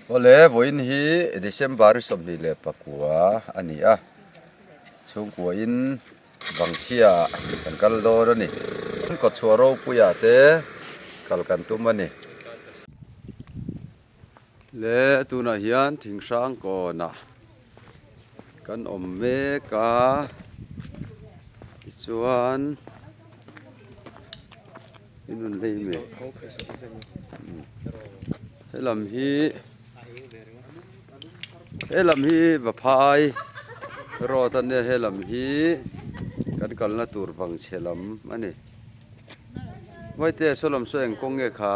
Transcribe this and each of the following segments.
Awle vawiin hi December 29 a ni a, chhungkuain Vangchhia kan kal dawn a ni. Kawtchhuah ropuiah te kal kan tum a ni. Le tunah hian thinghrang kawnah kan awm mek a, tichuan in rawn lei mai helam hi helam hi Vaphai road a nia helam hi kan kalna tur vangchhe lam a ni. Vaite saw lam saw eng kawng nge kha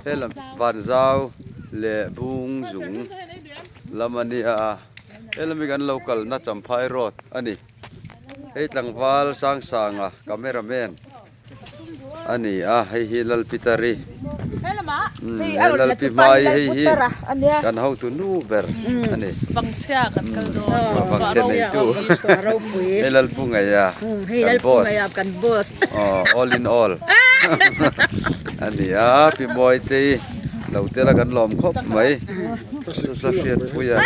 helam Vanzau leh Bungzung lam a nia helam hi kan lo kalna Champhai road a ni hei tlangval Sangsanga camera man. A ni a, hei hi Lalpitari umm Lalpi hmai hei hi kan hotu nu ber a ni vangchhia neitu hei Lalpu ngeia kan boss aw all in all a ni a Pi Mawitei lo tel a kan lawm khawp mai nasa hriatpui a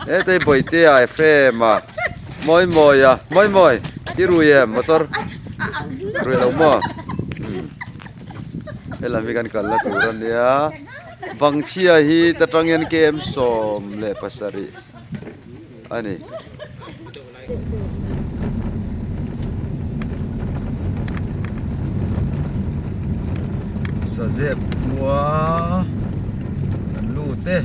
hetei Bawihtea Ephraim a. Mawi mawi a, mawi mawi i rui em motor rui lo maw helam hi kan kalna tur a nia Vangchhia hi ta tang hian km 17 a ni. Sazep khua kan lut e.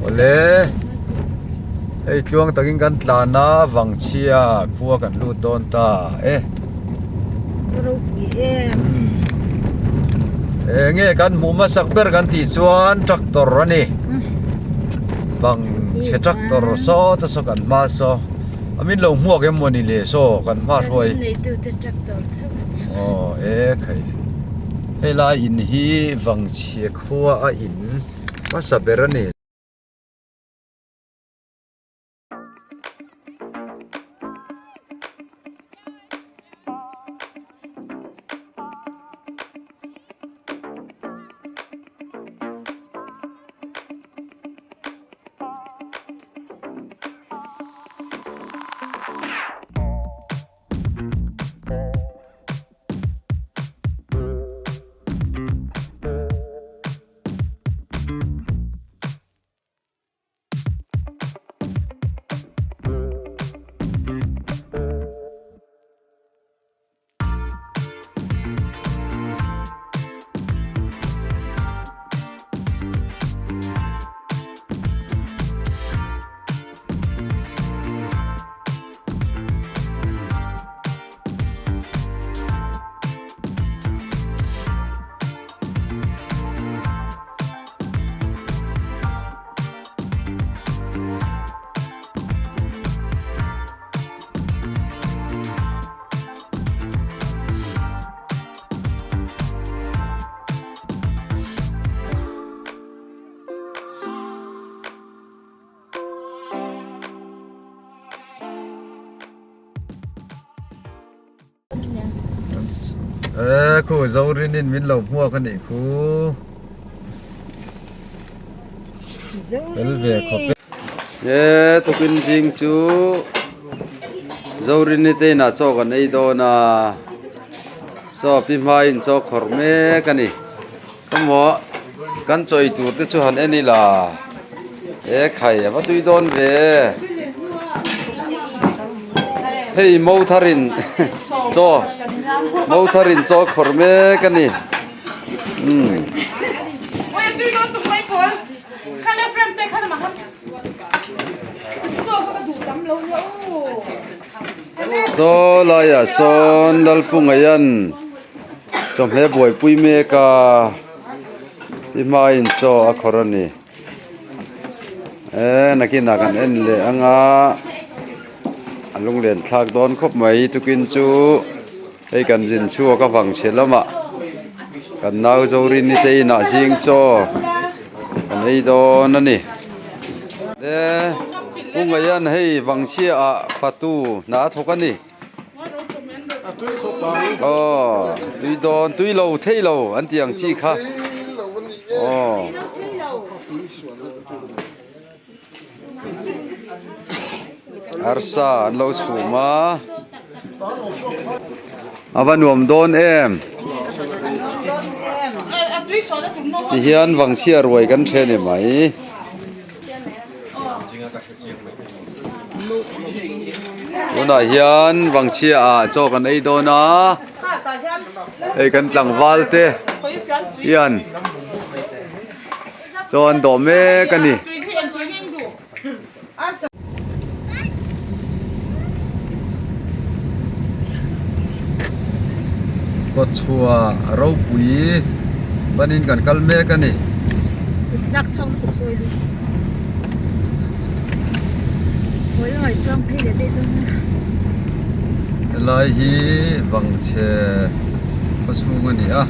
Awle hei tluang takin kan tlan a Vangchhia khua kan lut dawn ta e. Ropui em. Enge kan hmuh hmasak ber kan tih chuan tractor a ni. Vangchhe tractor saw te saw kan hma saw a min lo hmuak em mawni le saw kan hma hruai. Aw e khai helai in hi Vangchhia khua a in hmasa ber a ni. E khu Zorinin min lo hmuak a nih khu. Tel ve khawp e. E tukin zing chu Zorini te inah chaw kan ei dawn a. Chaw pi hmain chaw khawrh mek a ni. Khawmaw kan chaw ei tur te chu han en ila e khai a va tui dawn ve hei mo tharin chaw mo tharin chaw khawrh mek a ni umm. Saw laiah sawn Lalpungaian chawhmeh buaipui mek a i hmain chaw a khawrh a ni e nakinah kan en leh ang a a lunglen thlak dawn khawp mai tukin chu hei kan zin chhuak a vang chhe lamah kan nau Zorini te inah zing chaw kan ei dawn a ni. E Pu Ngaian hei Vangchhia ah fatu hna a thawk a ni. Aw tui dawn tui lo thei lo an tih ang chi kha. Aw. Arsa an lo chhum a. A va nuam dawn em. Tihian Vangchhia ruai kan then ni mai. Tunah hian Vangchhia ah chaw kan ei dawn a. Hei kan tlangval te hian chaw an dawh mek a ni. Kawtchhuah ropui panin kan kal mek a ni. Helai hi Vangchhe khawchhung a ni a.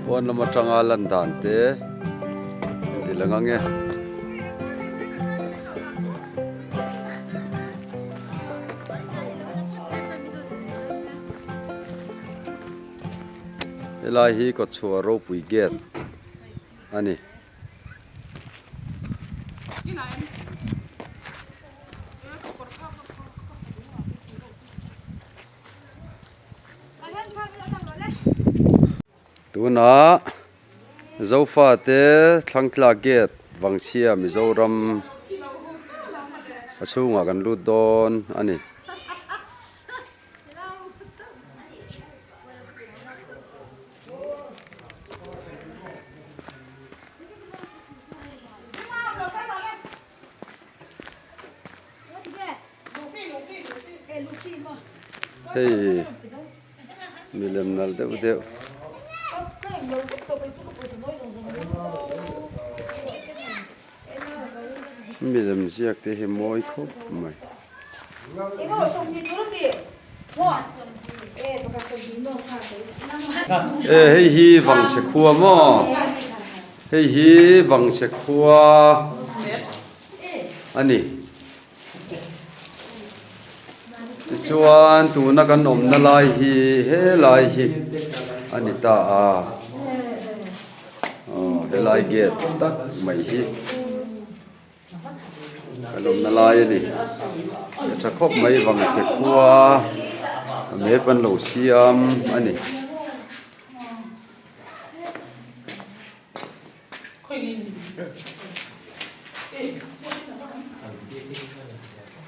Pawn lam atanga lan dan te ti lang ang e. Helai hi kawtchhuah ropui gate a ni. Tunah Zofate Thlangtla Gate Vangchhia Mizoram a chhungah kan lut dawn a ni. Hei milem nalh deuh deuh milem ziak te hi mawi khawp mai. E hei hi vangchhe khua maw hei hi vangchhe khua a ni tichuan tuna kan awmna lai hi helai hi a ni ta a aw helai gate tak mai hi. Ka lawmna lai a ni a tha khawp mai vangchhe khua a map an lo siam a ni.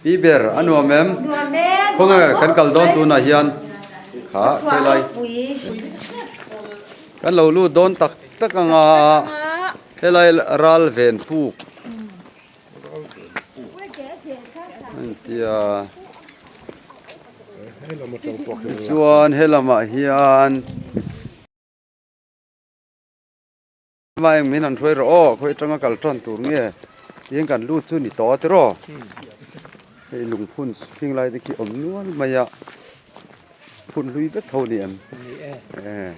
Pi ber a nuam em? Khawnge kan kal dawn tunah hian kha helai kan lo lut dawn tak tak anga. Helai ral ven puk an tia tichuan helamah hian eng min han hruai rawh aw khawi atanga kal tan tur nge tiin kan lut chu ni tawh a tiraw hei lungphun hring lai te khi awm nual mai a phun hlui vek tho a ni em e.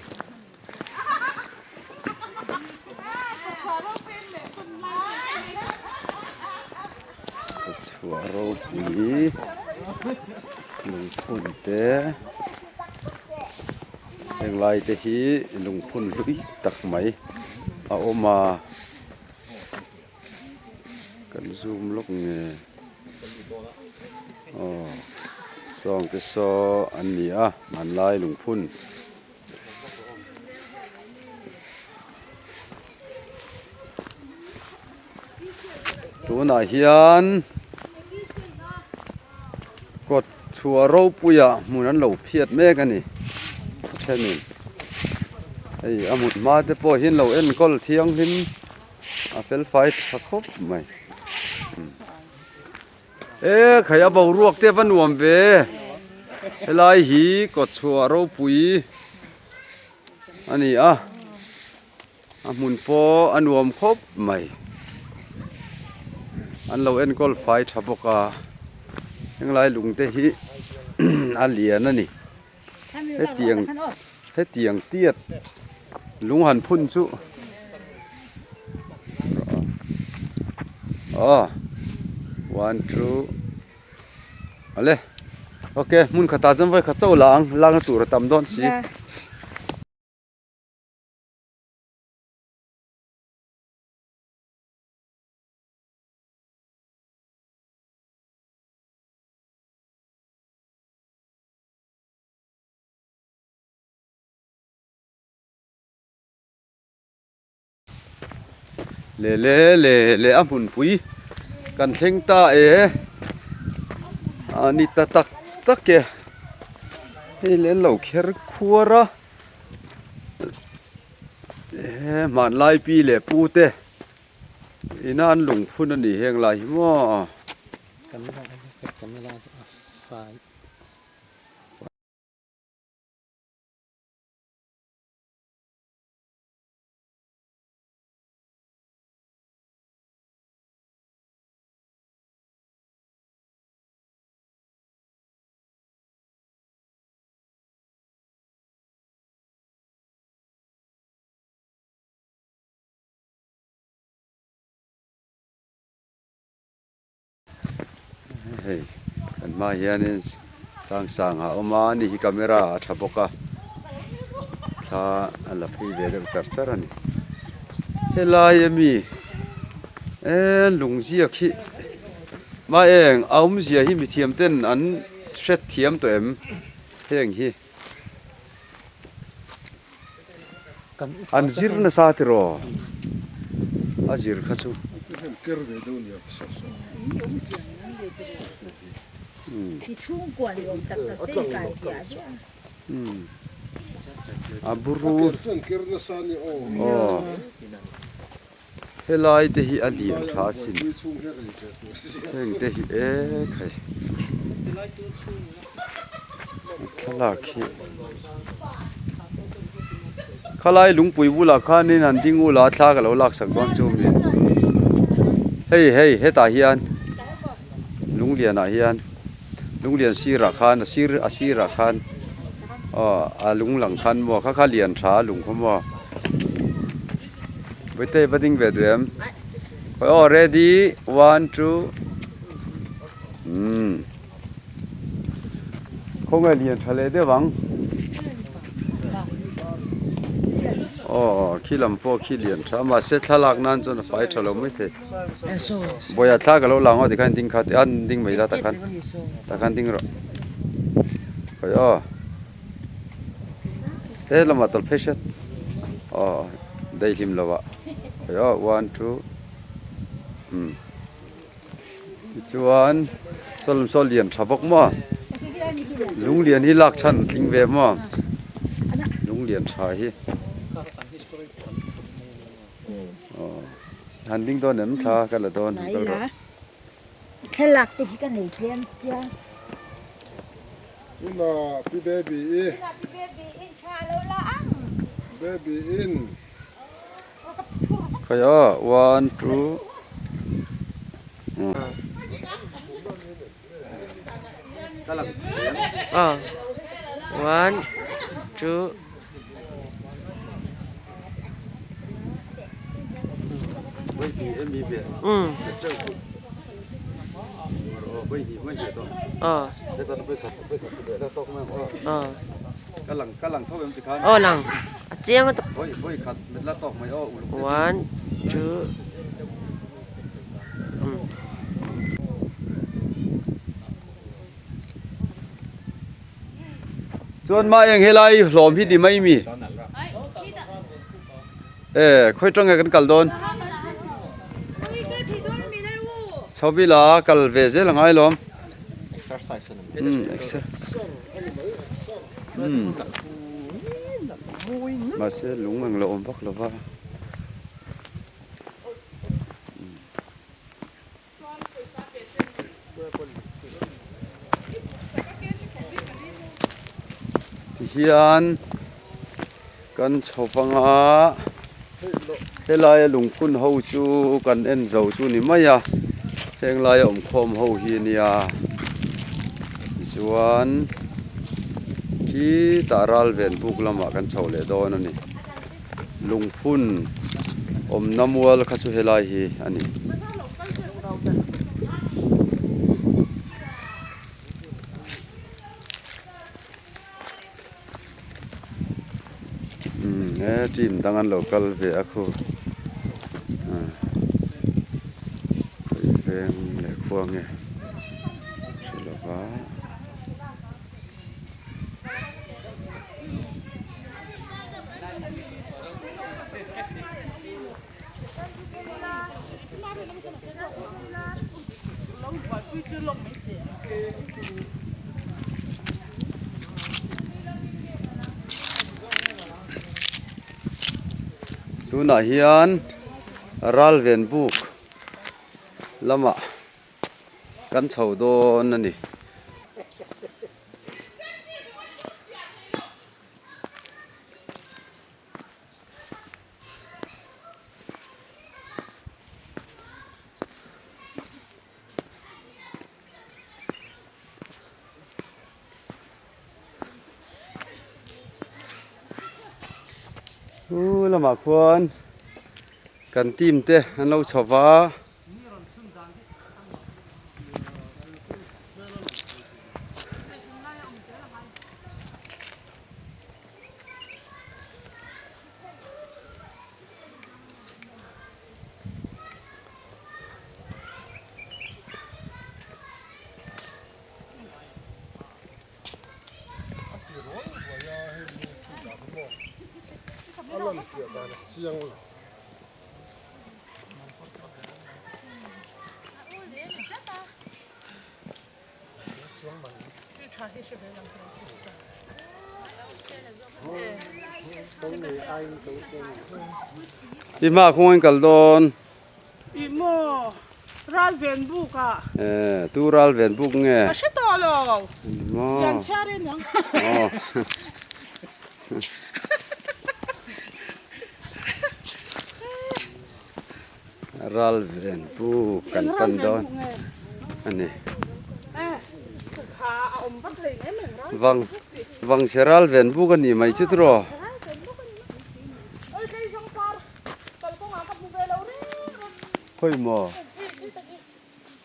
Chhuah ropui lungphun te heng lai te hi lungphun hlui tak mai a awm a kan zoom lawk nge aw sawng te saw an ni a hmanlai lungphun. Tunah hian kawt chhuah ropuiah hmun an lo phiat mek a ni a thenin hei a hmun hma te pawh hi an lo enkawl thianghlim a fel fai tha khawp mai. E khai a boruak te va nuam ve helai hi kawtchhuah ropui a ni a a hmun pawh a nuam khawp mai an lo enkawl fai tha bawk a henglai lung te hi a lian a ni hetiang hetiang tiat lung han phun chu aw one two awle ok hmun khatah chuan vawi khat chauh la ang lakna tur a tam dawn si. Le le le le a hmunpui kan thleng ta e a ni ta tak tak e hei leh an lo kher khuar a e hmanlai pi leh pu te ina an lungphun a ni heng lai hi maw. Hei kan hmaah hianin sang sang a awm a ani hi camera a tha bawk a. Thla a la phei ve deuh char char a ni. Helai ami eee lung ziak hi mah eng a awmzia hi mithiam ten an hret thiam tawh em heng hi. An zir nasa tiraw a zir kha chu. A buru aw helai te hi a lian tha asin heng te hi ek hei thlalak hi khalai lungpui bulah khanin an ding ula thla ka lo laksak dawn chu mi hei hei hetah hian lunglianah hian. Lunglian sirah khan a sir a sirah khan aw a lung lang khan maw kha kha lian tha a lung khaw maw Vawite va ding ve duh em aw ready one two umm khawnge lian tha leh deuh ang aw khi lam pawh khi lian tha mahse thlalak nan chuan a fai tha lo maithei. Bawiha thla ka lo lang aw tikhan ding kha an ding mai la takhan takhan ding rawh khawi aw he lamah tawlh phei hret aw daihlim lo ah khawi aw one two umm tichuan saw lam saw lian tha bawk maw lunglian hi lak chhan tling ve maw lunglian tha hi. Han ding dawn em thla ka la dawn han kal rawh. Thlalak te hi ka nei tlem sia. Tuna pi baby i. Tuna pi baby in thla lo la ang. Baby in. Khai a one two. Aw one two. Um aw aw aw lang a chiang a one two. Chuan mah eng helai hlawm hi ni mai mi e khawi tang nge kan kal dawn chhawvila kal ve zel a ngai lawm mahse lung ang lo awm vak lo va. Tihian kan chho vanga helaia lungphun ho chu kan en zo chu ni mai a heng laia awm khawm ho hi a nia tichuan khitah ral ven buk lamah kan chho leh dawn a ni. Lungphun awmna mual kha chu helai hi a ni. Umm he team dang an lo kal ve a khu veng leh khua nge hre lova. Tunah hian ralven buk lamah kan chho dawn a ni. Chu lamah khuan kan team te an lo chho va. A lan fiah dan a chiang lo. I hma kawng in kal dawn. I maw ral ven buk ah. E tu ral ven buk nge. Ka hre tawh lo. Maw. Lian chhiar in ang. Aw. Ral ven buk kan pan dawn a ni. Vang vang chhe ral ven buk a ni mai chu tiraw. Khawi maw?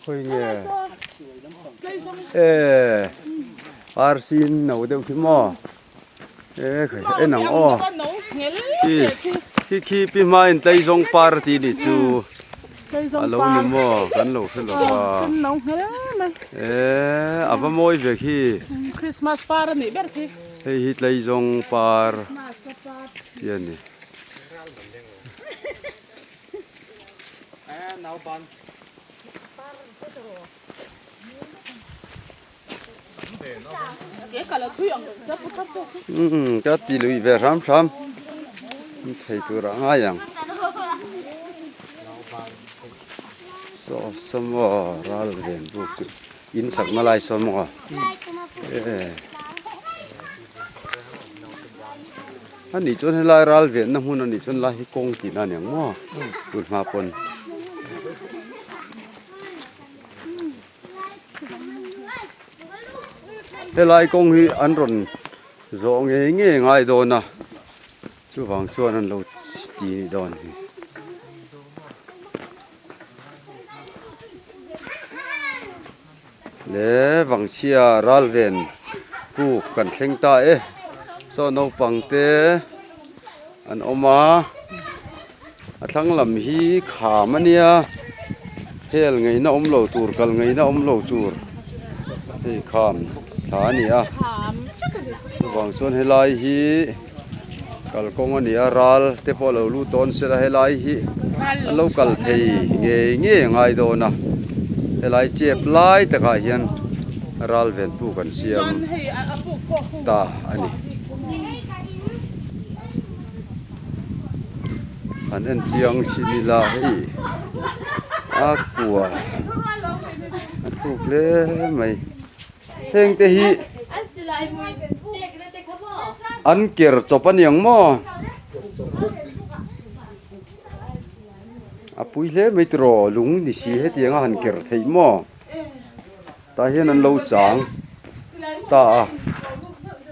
Khawi nge? E Arsin no deuh khi maw? E khawi en ang aw. Khi khi khi pi hma in tleizawng par tih ni chu a lo ni maw kan lo hre lo va. E a va mawi ve khi. Christmas par a nih ber khi. Hei hi tleizawng par tih a ni. Umm ka ti lui ve hram hram thei tur a ngai ang saw sawmaw ral ven buk chu in sakna lai sawn maw e. A nih chuan helai ral venna hmun a nih chuan lai hi kawng tihna a ni ang maw tun hma pawn. Helai kawng hi an rawn zawh ngei ngei ngai dawn a chuvang chuan an lo ti nih dawn hi. Le vangchhia ral ven kuk kan thleng ta e saw naupang te an awm a a thlang lam hi kham a nia hel ngaihna awm lo tur kal ngaihna awm lo tur hei kham thla a ni a chuvang chuan helai hi kalkawng a ni a ral te pawh a lo lut dawn sela helai hi an lo kal phei ngei ngei a ngai dawn a helai chep lai takah hian ral ven puk an siam ta a ni. An en chiang chin ila hei a kua a thuk hle mai heng te hi an ker chawp a niang maw a pui hle mai tiraw lung ni si hetiang a han ker theih maw tah hian an lo chang ta a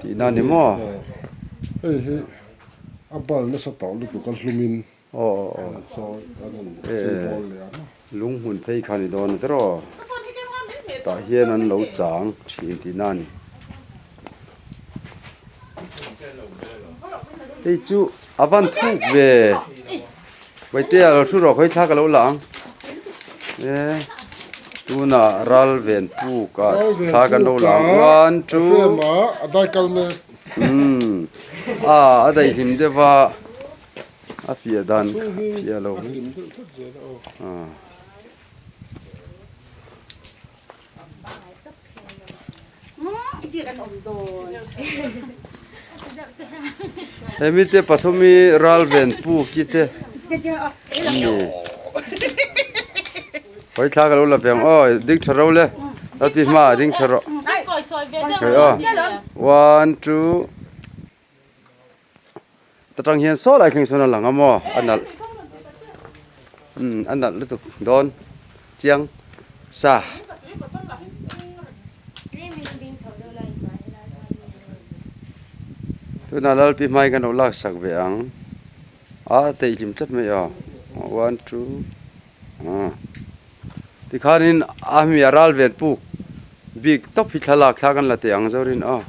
tihna a ni maw. Hei hi a bal nasa tawh lutuk a hlumin an chawi an han chei bawl leh ang a. Lung hmun phei kha ni dawn a tiraw tah hian an lo chang thin tihna a ni. Hei chu a van thuk ve Vaitea lo thu rawh khawi thla ka lo la ang e tunah ral ven puk ah thla kan lo la ang one two umm a a daihlim deuh a a fiah dan fiah lo ah. Hemi te pathum hi ral ven pu ki te an ni hawi thla ka lo la ve ang aw ding tha ro le lalpi hma ah ding tha rawh hei aw one two ta tang hian saw lai thleng sawn a lang a maw a nalh umm a nalh lutuk dawn chiang sa. Tunah Lalpi hmai kan lo lak sak ve ang a teihlim tlat mai aw one two ah tikhanin a hmi a ral ven puk bik tawp hi thlalak thla kan la teh ang zawrin aw.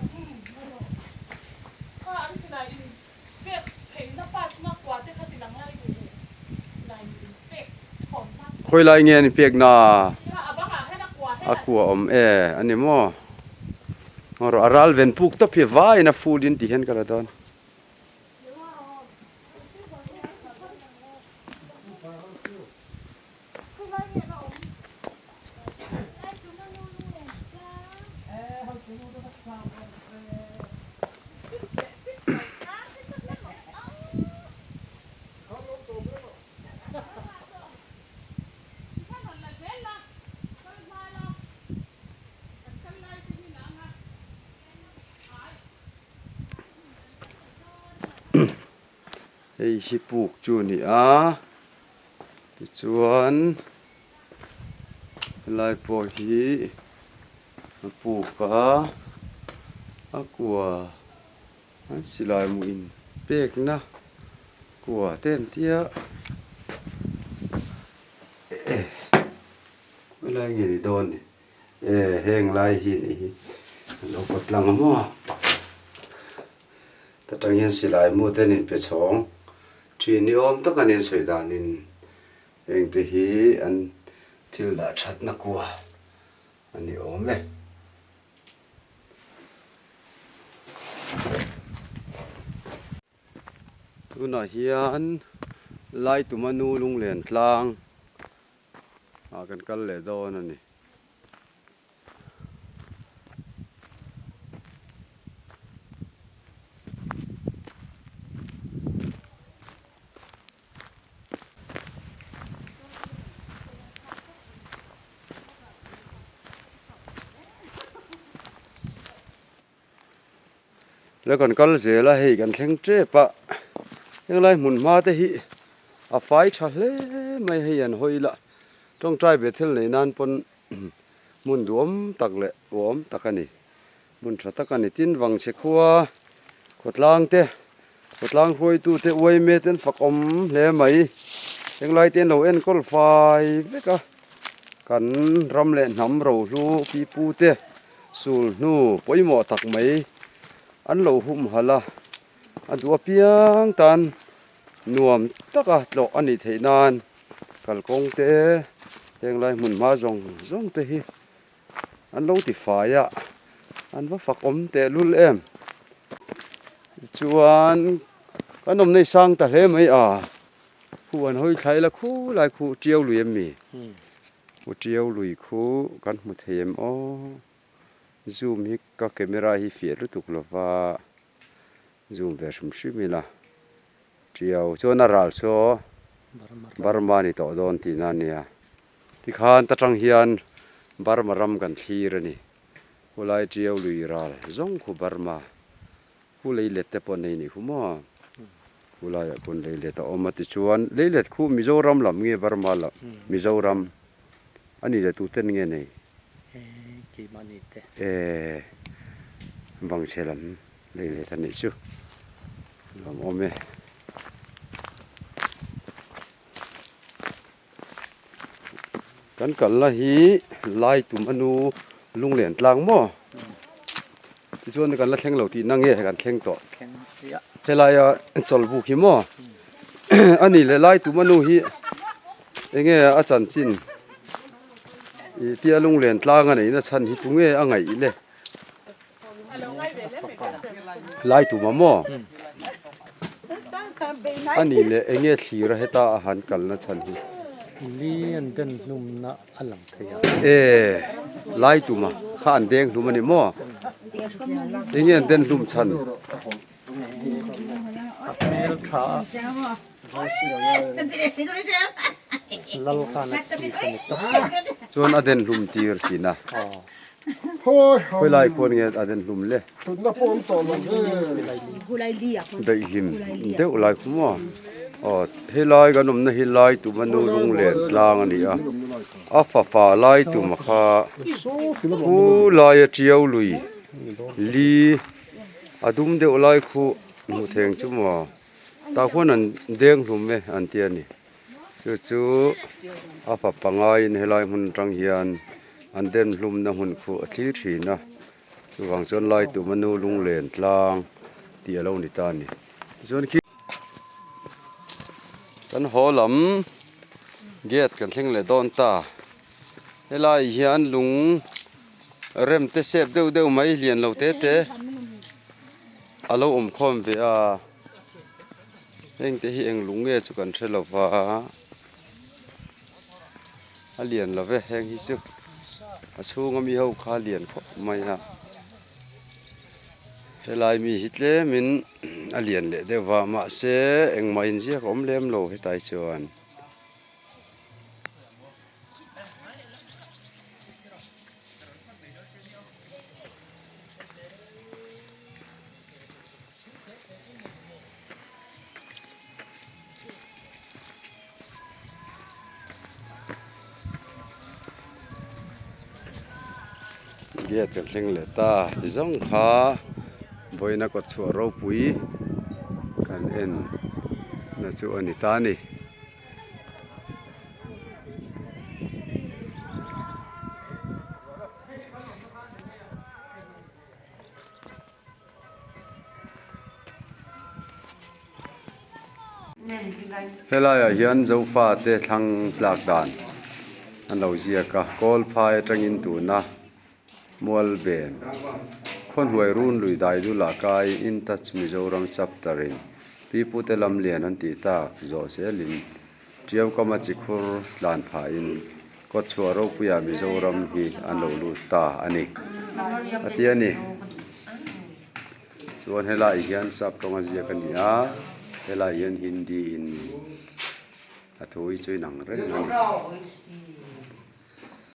Khawi lai nge an inpek na a kua awm e a ni maw a ral ven puk tawp hi vaiin a full in ti hian ka la dawn. Hei hi puk chu a ni a, tichuan helai pawh hi a puk a, a kua an silai mu in pekna kua te an tia helai nge ni dawn ni. E heng lai hi nih hi an lo kawt lang a maw ta tang hian silai mu te an inpe chhawng thin ni awm tak a ni an sawi danin heng te hi an thil dah thatna kua a ni awm e. Tunah hian Laituma nu lunglen tlang ah kan kal leh dawn a ni. La kan kal zel a hei kan thleng tep a henglai hmun hma te hi a fai tha hle mai hei an hawi la tawngtai ve thil nei nan pawn hmun duhawm tak leh uawm tak a ni hmun tha tak a ni tin vangchhe khua khawtlang te khawtlang hruaitu te uaime te an fakawm hle mai henglai te an lo enkawl fai vek a kan ram leh hnam rohlu pipu te. Sul hnu pawimawh tak mai an lo humhalh a, a duh apiang tan nuam taka tlawh a nih theih nan kalkawng te heng lai hmun hma zawng zawng te hi an lo ti fai a, an va fak awm teh lul em. Tichuan kan awm nei sang ta hle mai a, khu an hawi thlai la khulai khu tiau lui em mi? U Tiau lui khu kan hmu thei em aw? Zoom hi ka camera hi fiah lutuk lova zoom ve hrim hrim ila Tiau chuan a ral saw Burma ni tawh dawn tihna a nia tikhan ta tang hian Burma ram kan thlir a ni khulai Tiau lui ral zawng khu Burma. Khu leilet te pawh nei ni khu maw? Khu laiah khuan leilet a awm a tichuan leilet khu Mizoram lam nge Burma lam Mizoram a ni leh tuten nge nei? Keimahni te. E Vangchhe lam leilet a nih chu lawm awm e. Kan kalna hi Laitum anu lunglen tlang maw? Tichuan kan la thleng lo tihna nge kan thleng tawh? Helaia chawlhbuk hi maw? A ni leh Laitum anu hi enge a chanchin ih tia lunglen tlang a neihna chhan hi tunge a ngaih le? Laitum a maw? A ni leh enge thlir a heta a han kalna chhan hi? Li an den hlumna a lang thei a. E, Laitum a kha an deng hlum a ni maw? Enge an den hlum chhan? A hmel tha a. Lal khan a tih a ni tawp a. Chuan a den hlum tir thin a. Khawi lai khuan nge a den hlum le? Daihlim deuh lai khu maw? Aw helai kan awmna hi Laituma nu lunglen tlang a ni a. A fafa Laituma kha khu laia tiau lui li a dum deuh lai khu hmuh theng chu maw? Tah khuan an deng hlum e an ti a ni. Chu chu a fa pangaiin helai hmun atang hian an den hlumna hmun khuh a thlir thin a. Chuvang chuan Laituma nu lunglen tlang tih a lo ni ta a ni. Tichuan khi kan haw lam gate kan thleng leh dawn ta. Helai hian lung rem te sep deuh deuh mai lian lo te te. A lo awm khawm ve a, heng te hi eng lung nge chu kan hre lo va, a lian lo ve heng hi chu a chhunga mi ho kha a lian khawp mai a, helai mi hi tlemin a lian leh deuh va mahse engmah inziak a awm lem lo hetlai chuan. Gate kan thleng leh ta ti zawng kha vawiina kawt chhuah ropui kan en na chu a ni ta a ni. Helaiah hian Zofa te thlang tlak dan an lo ziak a, kawl phai atangin tuna Mualben Khawhnuai run lui dai dulah kai In Touch Mizoram Chapter in Pipute Lamlian an tih tak zawh zelin Tiau kama chikhur tlan phahin kawtchhuah ropuia Mizoram hi an lo lut ta a ni a ti a ni. Chuan helaiah hian sap tawnga ziak a ni a, helaiah hian Hindi in a thu hi chu inang reng a ni.